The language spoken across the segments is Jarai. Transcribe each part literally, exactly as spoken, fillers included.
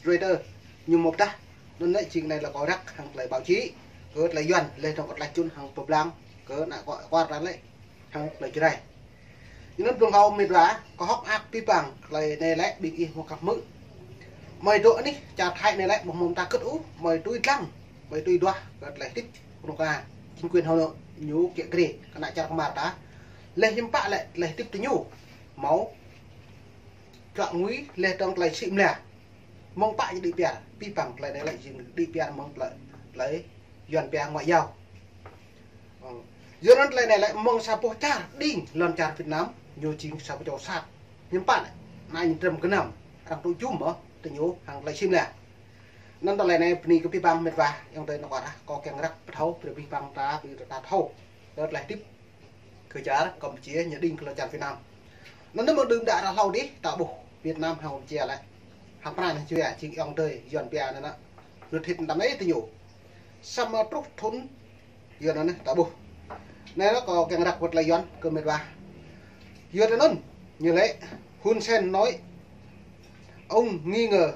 Reuters ñu mơ̆ pơdah. Anŭn lĕ jing anai lĕ kâo răk hăng tơlơi báo chí kơ tơlơi Yuan, lĕ dŏng kơ tơlơi čun hăng pơblang kơ ană kâo kuar ta lĕ hăng tơlơi Jrai. Yua anŭn blung hlâo mĕt wa, kâo hơ̆k mơak pơpă tơlơi anai lĕ ƀing ih mơ̆ kăp hmư̆. Mơi dŏ anih čar Thái anai lĕ ƀu hmâo mơta kơ̆t ôh, mơi tui dlăng, mơi tui duah kơ tơlơi hơdip kơnuk kơna. Chính quyền Hà Nội ñu kiă kriê kơ ană čar kơmar ta. Lĕ hiư̆m pă lĕ tơlơi hơdip tơ ñu hmâo čuă ngui lĕ dŏng tơlơi sĭ mlia. Mơ̆ng pă ñu đĭ piar, pơpă tơlơi anai lĕ jing đĭ piar mơ̆ng tơlơi, tơlơi Yuan pia ngoại giao. Ơ. Yua anŭn tơlơi anai lĕ mơ̆ng sa boh čar đing lŏn čar Việt Nam, ñu jing sa boh čô sat. Hiư̆m pă lĕ, anai ñu trơm gơnam, arăng tŭ jum mơ̆, tơ ñu hăng tơlơi sĭ mlia. Anŭn tơlơi anai bơni kơ pơpă mĕt wa, ayŏng adơi ană kâo ră, kâo kiăng răk pơthâo, brơi pơpă ta, brơi ta thâo. Tơlơi hơdip kơ čar Campuchia ñu đing kơ lŏn čar Việt Nam. Anŭn anai mơ̆ng đưm đă ră hlâo dih, ta ƀuh Việt Nam hăng Campuchia lĕ hăng pran hăng Jrai, jing ayŏng adơi Yuan pia anŭn anai. Rơ̆t hĭt tơm anai tơ ñu. Samơ̆ truh thŭn Yuan anŭn anai ta ƀuh. Anai lĕ kâo kiăng răk wơ̆t tơlơi Yuan kơ mĕt wa. Yua anŭn ñu lĕ Hun Sen nói ông nghi ngờ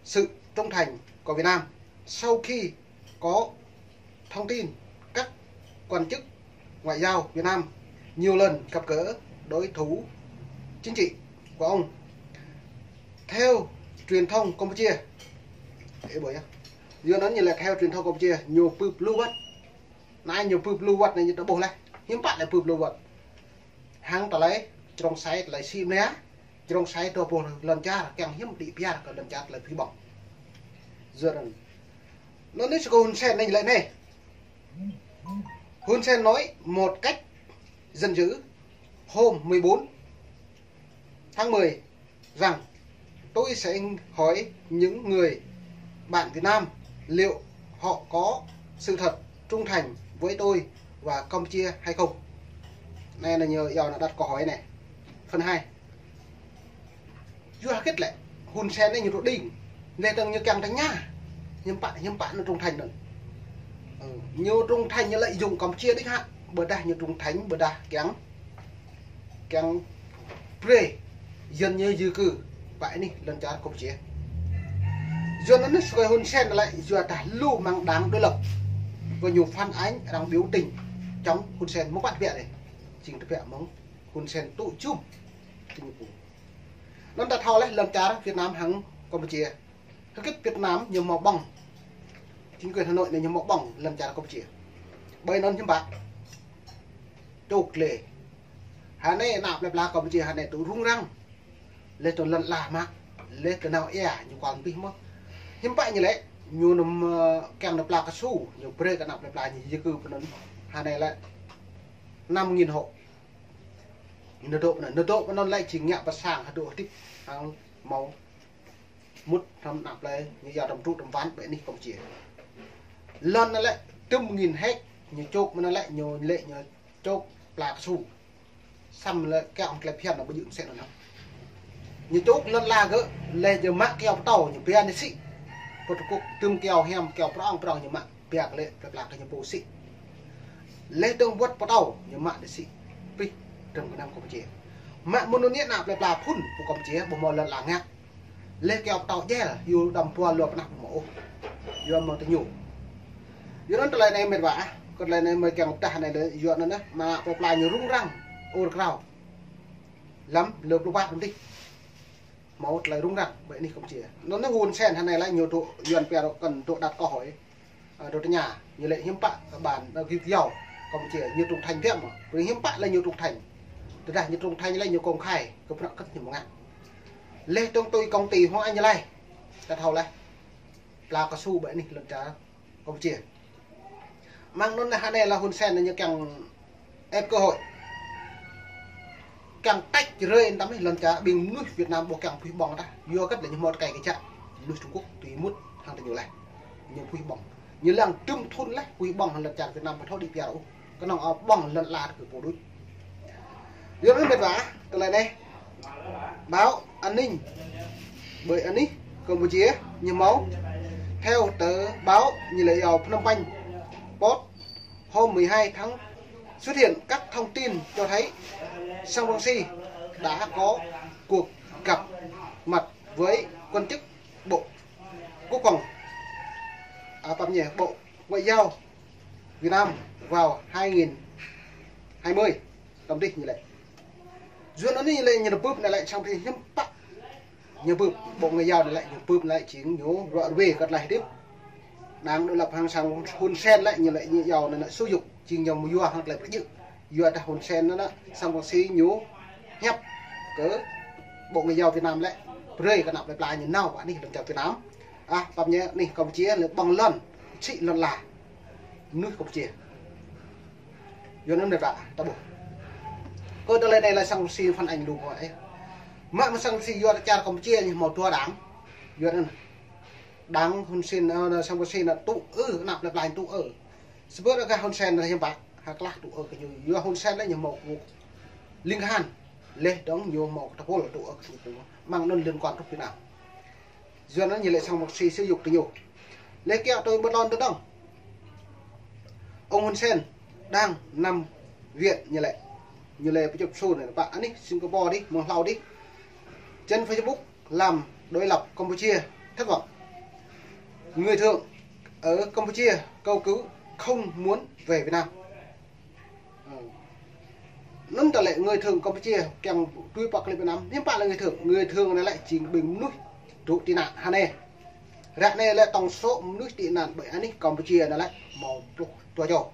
sự trung thành của Việt Nam sau khi có thông tin các quan chức ngoại giao Việt Nam nhiều lần gặp gỡ đối thủ chính trị của ông. Theo truyền thông Campuchia, ê, ƀơi á. Yua anŭn ñu lĕ theo truyền thông Campuchia, ñu pưp lu wơ̆t. Anai ñu pưp lu wơ̆t anai ñu ta ƀuh lĕ. Hiư̆m pă lĕ pưp lu wơ̆t. Hăng tơlơi, črông sai tơlơi sĭ mlia, črông sai tơ boh lŏn čar, kiăng hiư̆m đĭ piar kơ lŏn čar tơlơi phi ƀơ̆ng. Yua anŭn. Anŭn anai sư kơ Hun Sen anai lĕ anai. Hun Sen nói một cách giận dữ hôm mười bốn tháng mười rằng tôi sẽ hỏi những người bạn Việt Nam liệu họ có sự thật trung thành với tôi và Campuchia hay không. Anai, anai ñu, yua anŭn đặt câu hỏi anai. Phần hai. Yua hơget lĕ Hun Sen anai ñu tŭ đing. Lĕ dŏng ñu kiăng tơña. Hiư̆m pă, hiư̆m pă ñu trung thành anŭn. Ơ, ñu trung thành ñu lợi dụng Campuchia đôč hă. Ƀôdah ñu trung thành, ƀôdah kiăng, kiăng brơi Yuan ñu di cư pơ anih lŏn čar Campuchia. Yua anŭn anai sư kơ Hun Sen lĕ yua dah lu mơ̆ng đảng đối lập. Kơ ñu phản ánh arăng biểu tình chống Hun Sen mơ̆ng pă tơbiă anai. Jing tơbiă mơ̆ng Hun Sen tŭ jum tơ ñu pô. Anŭn ta thâo lĕ lŏn čar Việt Nam hăng Campuchia. Hơget Việt Nam ñu hmâo ƀơ̆ng. Chính quyền Hà Nội anai ñu hmâo ƀơ̆ng lŏn čar Campuchia. Ƀơi anŭn hiư̆m pă. Čŏk lĕ. Hơnai ană plơi pla Campuchia hơnai tŭ rŭng răng. Lĕ tơ lŏn ala mă. Lĕ tơ nao ia ñu kual pih mơ̆. Hiư̆m pă ñu lĕ. Ñu anăm, ơ, kiăng ană plơi pla kơsu. Ñu brơi kơ ană plơi pla ñu di cư pơ anŭn. Hơnai lĕ năm nghìn hộ. Ñu dŏ pơ anŭn, ñu dŏ pơ anŭn lĕ jing ngă pơ sang hơdrô̆ hơdip hăng hmâo mŭt hrŏm ană plơi, ñu yua hrŏm tŭ hrŏm wăn ƀơi anih Campuchia. Lŏn anŭn lĕ dŭm nghìn héc, ñu čŏk mơ̆n anŭn lĕ, ñu lĕ ñu čŏk pla kơsu. Samơ̆ lĕ kiăng tơlơi phiăn anŭn ƀu djơ̆ mơsĕ anŭn. Ñu čŏk lŏn ala gơ̆, lĕ ñu mă kyâo pơtâo, ñu pia ñu sĭ. Pơtơkŭk dŭm kyâo hiam, kyâo prŏng prŏng ñu mă. Pia kơ lĕ plơi pla kơ ñu pô sĭ. Lĕ dơ̆ng wơ̆t pơtâo ñu mă đe sĭ. Pih dơ̆ng kơ ană Campuchia. Mă mơ̆ng anŭn anai ană plơi pla phŭn pơ Campuchia ƀu hmâo lŏn ala ngă. Lĕ kyâo pơtâo jel, yua đăm pua lua pơnah ƀu hmâo ôh. Yua mơ̆ng tơ ñu. Yua anŭn tơlơi anai mĕt wa ah. Kơ tơlơi anai mơi kiăng pơdah anai lĕ yua anŭn ah. Mă ană plơi pla ñu rŭng răng. Ur krao. Lăm lơ pluh pă rŭng dih. Hmâo tơlơi rŭng răng ƀơi anih Campuchia. Anŭn anai Hun Sen hơnai lĕ ñu tŭ Yuan pia rŏ kăn tŭ đặt câu hỏi. Ơ, tŭ tơña, ñu lĕ hiư̆m pă kơ ƀan, ơ, gih yua Campuchia, ñu trung thành thiăm mơ̆. Brơi hiư̆m pă lĕ ñu trung thành. Tơdah ñu trung thành lĕ ñu công khai, kơ prăk kơ̆t ñu mơ̆ ngă. Lĕ dơ̆ng tui công ty Hoàng Anh lĕ. Ta thâo lĕ. Pla kơsu ƀơi anih lŏn čar Campuchia. Mơ̆ng anŭn anai hơnai lĕ Hun Sen ñu kiăng ĕp cơ hội. Kiăng tĕk rơi tăm ih lŏn čar ƀing mơnuih Việt Nam ƀu kiăng phuih ƀơ̆ng tah. Yua hơget lĕ ñu hmâo tơkai kơjăp. Mơnuih Trung Quốc tui mŭt hăng tơ ñu lĕ. Ñu phuih ƀơ̆ng. Ñu lăng dŭm thŭn lĕ phuih ƀơ̆ng hăng lŏn čar Việt Nam ƀu thâo đĭ piar ôh. Kơnơ̆ng ôh ƀơ̆ng lŏn ala kơ pô đôč. Yua anŭn mĕt wa, tơlơi anai. Báo An ninh ƀơi anih Campuchia ñu hmâo. Theo tờ báo ñu lĕ yua Phnom Penh Post hôm mười hai tháng xuất hiện các thông tin cho thấy Sam Rainsy đã có cuộc gặp mặt với quan chức Bộ Cuối cùng, à, pap ñu Bộ Ngoại giao Việt Nam vào hai nghìn hai mươi, tăm dih ñu lĕ. Yua anŭn ñu lĕ ñu bưp anai lĕ sang phi hiam pă. Ñu bưp Bộ Ngoại giao anai lĕ ñu bưp anai lĕ jing ñu ră ruai kơ tơlơi hơdip. Đảng đối lập hăng sang Hun Sen lĕ ñu lĕ ñu yua anai lĕ xúi giục jing ñu mơ̆ yua hăng tơlơi pơjing. Yua dah Hun Sen anŭn sang Păng Si ñu hiăp kơ Bộ Ngoại giao Việt Nam lĕ brơi kơ anăp plơi pla ñu nao pơ anih lŏn čar Việt Nam. Ah, pap ñu anih Campuchia lĕ ƀơ̆ng lŏn, sĭ lŏn la mơnuih Campuchia. Yua anŭn mĕt wa, ta ƀuh. Kơ tơlơi anai lĕ sang Păng Si phản ánh lu kơ ih. Mă mơ̆ sang Păng Si yua čar Campuchia ñu hmâo dua đảng. Yua anŭn đảng Hun Sen, ơ, sang Păng Si anŭn tŭ ư, anăp plơi pla ñu tŭ ư. Samơ̆ gah Hun Sen anŭn hiam pă, ha klah tŭ ư kơ ñu. Yua Hun Sen lĕ ñu hmâo kơ ling kahan. Leh dong ñu hmâo kơ tơpul tŭ ư kơ ñu. Mơ̆ng anŭn liên quan truh Việt Nam. Yua anŭn ñu lĕ sang Păng Si xúi giục tơ ñu. Lĕ kiăng tui ƀơi lŏn tơ dong. Ông Hun Sen đang nằm viện ñu lĕ. Ñu lĕ pơčŭp su anai, pă anih Singapore dih, mơ̆ng hlâo dih. Trên Facebook làm đối lập Campuchia thất vọng. Người Thượng ở Campuchia cầu cứu không muốn về Việt Nam. Ơ. Anŭn ta lĕ người Thượng Campuchia kiăng tui pă kơ lĕ Việt Nam, hiam pă lĕ người Thượng, người Thượng anai lĕ jing ƀing mơnuih tŭ tị nạn hơnai. Ră anai lĕ tổng số mơnuih tị nạn ƀơi anih Campuchia anai lĕ hmâo pluh dua čô.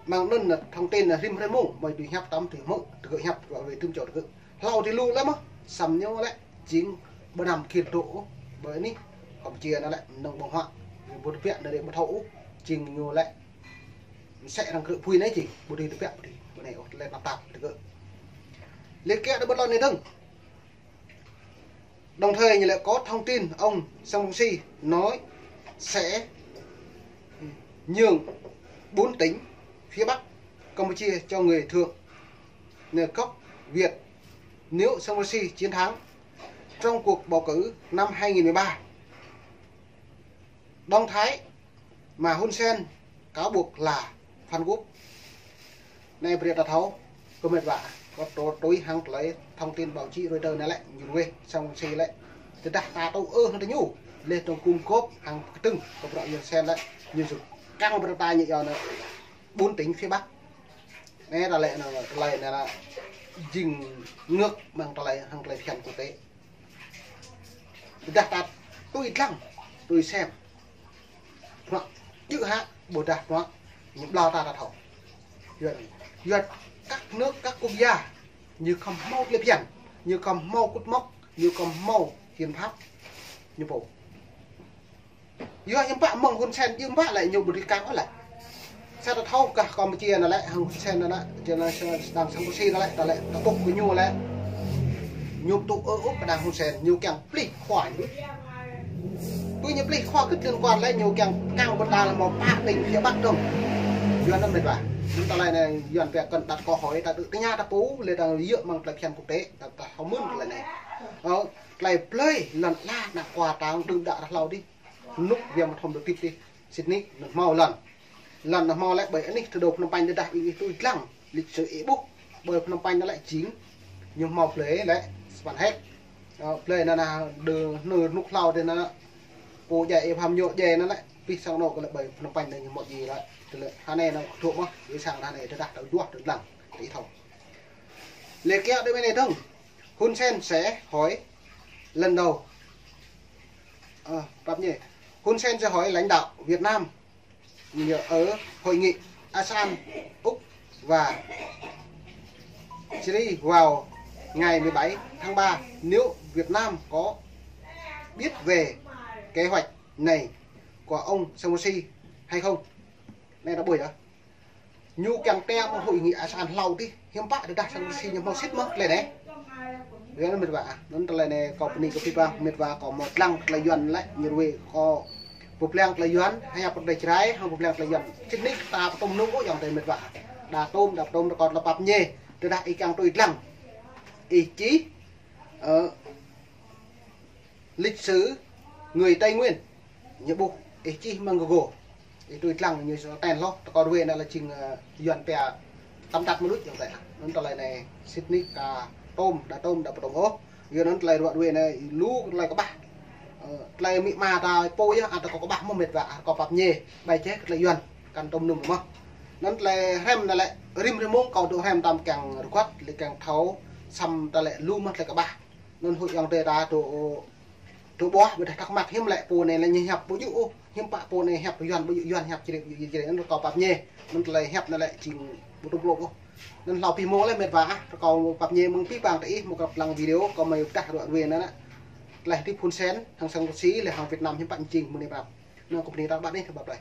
Mơ̆ng anŭn anai thông tin anai rĭm hrơi mông, mơi tui hiăp tăm tui hmư̆, tơgŭ hiăp ră ruai tơm čô tơgŭ. Hlâo dih lu lĕ mơ̆, samơ̆ ñu lĕ jing ƀu năm kil dŏ ôh, ƀơi anih Campuchia anai lĕ mơnơ̆ng ƀơ̆ng huă, ƀu tơbiă anai lĕ ƀu thâo ôh, jing ñu lĕ mơsĕ arăng krư̆ apui anai jing, ƀu dưi tơbiă, ƀu dưi, ƀu anai ôh, lĕ tơnap tap tơgŭ. Lĕ kiăng tui ƀơi lŏn anai dong. Đồng thời ñu lĕ có thông tin ông Sam Rainsy nói sẽ nhường bốn tỉnh phía Bắc Campuchia cho người Thượng, người gốc Việt nếu Sam Rainsy chiến thắng trong cuộc bầu cử năm hai nghìn mười ba. Động thái mà Hun Sen cáo buộc là phản quốc. Anai brơi ta thâo, kơ mĕt wa, kơ tui hăng tơlơi thông tin báo chí Reuters anai lĕ, ñu ruai, Sam Rainsy lĕ. Tơdah ta tŭ ư hăng tơ ñu, leh dong gum gôp hăng kơtưng, kơ bruă Hun Sen lĕ, ñu sŭ kăng brơi ta ñu yua anai bốn tỉnh phía Bắc. Anai ta lĕ anai, tơlơi anai lĕ jing ngược mơ̆ng tơlơi hăng tơlơi phiăn quốc tế. Tơdah ta tui dlăng, tui sem. Bruă djơ̆ hă, ƀôdah bruă ñu ƀlao ta ta thâo. Yua, yua các nước, các quốc gia, ñu khŏm hmâo tơlơi phiăn, ñu khŏm hmâo cột mốc, ñu khŏm hmâo hiến pháp, ñu pô. Yua hiam pă mơ̆ng Hun Sen, hiam pă lĕ ñu ƀu dưi kăng ôh lĕ. Sa ta thâo gah Campuchia anai lĕ, hăng Hun Sen anai lĕ, jing anai sa-, đang Sam Rainsy anai lĕ, ta lĕ, ta ƀuh kơ ñu lĕ. Ñu tŭ ư ôh kơ đang Hun Sen, ñu kiăng plih khua ñu. Pơ ñu plih khua kơ liên quan lĕ, ñu kiăng kăng ƀơi ta lĕ hmâo pă tỉnh phía Bắc dong. Yua anŭn mĕt wa. Anŭn tơlơi anai, yua anŭn pĕ kăn đặt câu hỏi, ta tơ tơña ta pô, lĕ ta yua mơ̆ng tơlơi phiăn quốc tế, ta, ta hmư̆ tơlơi anai. Ơ, tơlơi plơi lŏn la anăp kua ta đưm đă ră hlâo dih. Nuk viêm thông được tiếp đi. Sĭt nik, anŭn hmâo lŏn. Lŏn anŭn hmâo lĕ ƀơi anih tơdô Phnom Penh tơdah ih, ih tui dlăng lịch sử ih ƀuh. Ƀơi Phnom Penh anai lĕ jing ñu hmâo plơi lĕ, sa păn héc. Ơ, plơi anai anai, đơ, hnư nuk hlâo dih anai. Pô djai ih pham ñu djai anai lĕ, pih sang anô̆ kơ lĕ ƀơi Phnom Penh anai ñu hmâo djai lĕ. Tơlơi, hơnai anai kơdŏ mơ̆, ih sang hơnai tơdah tơ duah tơ dlăng, ih thâo. Lĕ kiăng tui ƀơi anai dong. Hun Sen sẽ hỏi lần đầu. Ơ, pap ñu. Hun Sen sẽ hỏi lãnh đạo Việt Nam ở hội nghị ASEAN, Úc và Syria vào ngày mười bảy tháng ba nếu Việt Nam có biết về kế hoạch này của ông Sam Rainsy hay không. Anai ta ƀuh yơh. Ñu kiăng tĕ mơ̆ng hội nghị ASEAN hlâo dih, hiư̆m pă tơdah Sam Rainsy ñu hmâo sĭt mơ̆ tơlơi anai. Yua anŭn mĕt wa, anŭn tơlơi anai kâo bơni kơ pih păng, mĕt wa kâo hmâo dlăng tơlơi Yuan lĕ, ñu ruai kâo pơblang tơlơi Yuan, hăng pơdai Jrai, hăng pơblang tơlơi Yuan. Sĭt nik ta pơtŭm nung ôh yŏng tơi mĕt wa. Đa tŭm, đa pơtŭm, rơkâo tơlơi pap ñu, tơdah ih kiăng tui dlăng. Ih čih, ơ, lịch sử người Tây Nguyên. Ñu ƀuh, ih čih mơ̆ng Google. Ih tui dlăng ñu sơten hloh, tơkâo ruai anai lĕ jing, ơ, Yuan pia tăm tăt mơnuih yŏng tơi. Anŭn tơlơi anai sĭt nik ka tŭm, đa tŭm, đa pơtŭm ôh. Yua anŭn tơlơi ruă ruai anai lu tơlơi kơƀah. Tơlơi amĭ ama ta pô yơh, ăt kâo kơƀah mơ̆ met wa, kâo pap ñe, ƀai čeh kơ tơlơi Yuan, kăn tơm num mơ̆. Anŭn tơlơi hrăm anai lĕ, rĭm hrơi mông kâo dŏ hrăm tơm kiăng rơgoăt, lĕ kiăng thâo, samơ̆ ta lĕ lu mơ̆ tơlơi kơƀah. Anŭn huĭ yŏng tê ta dŏ, dŏ ƀuh, ƀôdah thắc mắc hiư̆m lĕ pô anai lĕ ñu hiăp ƀu djơ̆ ôh, hiư̆m pă pô anai hiăp Yuan ƀu djơ̆, Yuan hiăp Jrai ƀu djơ̆, Jrai anŭn kâo pap ñe, anŭn tơlơi hiăp anai lĕ jing ƀu tŭ blok ôh. Anŭn hlâo abih mông lĕ met wa ah, kâo pap ñe mơ̆ng abih bang tơ ih, mơ̆ng kơ pơblang video, kâo mơ̆ yua pơdah ruă rue anŭn ah. Tơlơi hơdip phun sen, hăng sang Russia, lĕ hăng Việt Nam hiư̆m pă jing mơ̆ng anai pap. Anŭn kâo bơni rat ƀă anih, bye bye.